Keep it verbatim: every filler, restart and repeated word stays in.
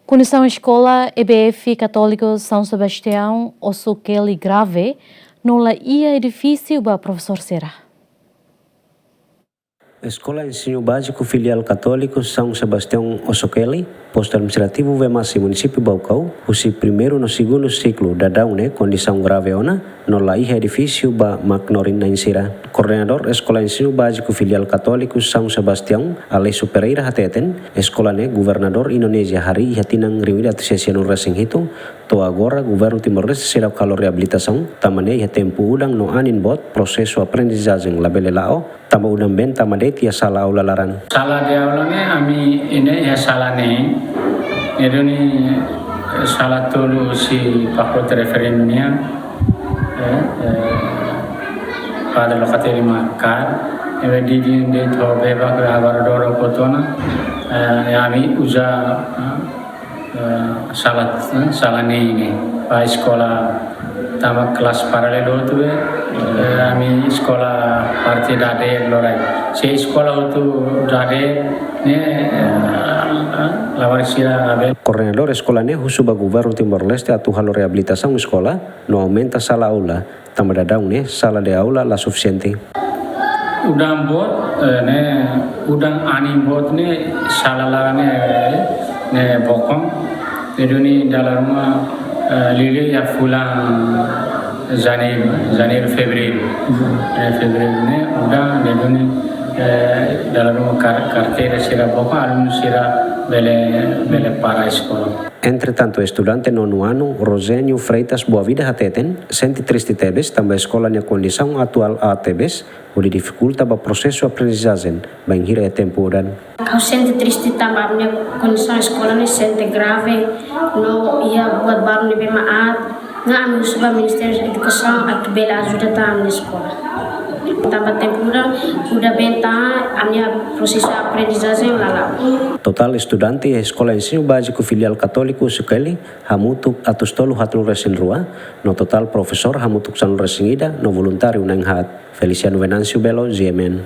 Kondisaun eskola E B F Católico São Sebastião Osso-Kelly grave, no la iha edifísiu ba profesór sira. Eskola Ensinu Báziku Filiál Católico São Sebastião Osso-Kelly, Postu Administrativu Vemasi, Munisípiu Baucau, husi primeiru no segundu siklu daudaun ne'e kondisaun grave ona, no la iha edifísiu ba mak-norin-na'in sira. Koordenadór Eskola Ensinu Báziku Filiál Católico São Sebastião, Aleixo Pereira hateten, eskola ne'e governadór Indonézia harii iha tinan rihun ida atus sia sianulu-resin-hitu, to'o agora governu Timor-Leste seidauk halo reabilitasaun, tanba ne'e iha tempu udan no anin boot, prosesu aprendizajen labele la'o, tanba udan benta madeti iha sala aula laran. Sala de aula ne'e ami iha ne'e iha sala neen, ne'e duni sala tolu husi pakote referendu nian, eh, eh, padre lokateri makar, ebe didin de to beba ke agora doro kotona, eh, ami uza, eh, eh, sala, eh, sala neen ne'e, ba eskola tanba kelas paralelu hotu be, eh, ami eskola parte dadeer loraik. Se eskola hotu dadeer ne'e, eh, eh, labarik sira labele. Koordenadór eskola ne'e husu ba governu Timor-Leste atu halo reabilitasaun eskola, no aumenta sala aula, tanba daudaun ne'e sala de aula la sufisiente. Udan boot, eh, ne'e, udan anin boot ne'e sala laran ne'e, ne'e bokon. Ne'e duni dala ruma, eh, liuliu iha fulan Janeiru, Janeiru, Fevereiru. Eh, Fevereiru ne'e udan, ne'e duni, eh, dala ruma kar-, karteira sira bokon, alunu sira bele, bele para eskola. Entretantu, estudante nonu anu, Rosênio Freitas Boavida hateten, sente triste tebes, tanba eskola nia kondisaun atuál aat tebes, hodi difikulta ba prosesu aprendizajen, bainhira iha tempu udan. Ha'u sente triste tanba ami-nia kondisaun eskola ne'e sente grave, no iha buat balu ne'ebé mak aat, no ami husu ba Ministériu Edukasaun atu bele ajuda tan ami-nia eskola. Tanba tempu udan, udan benta, ami-nia prosesu aprendizajen la la'o. Totál estudante iha Eskola Ensinu Báziku Filiál Católico Osso-Kelly hamutuk atus tolu haatnulu-resin-rua, no totál profesór hamutuk sanulu-resin-ida, no voluntáriu na'in-haat. Feliciano Venâncio Belo, G M N.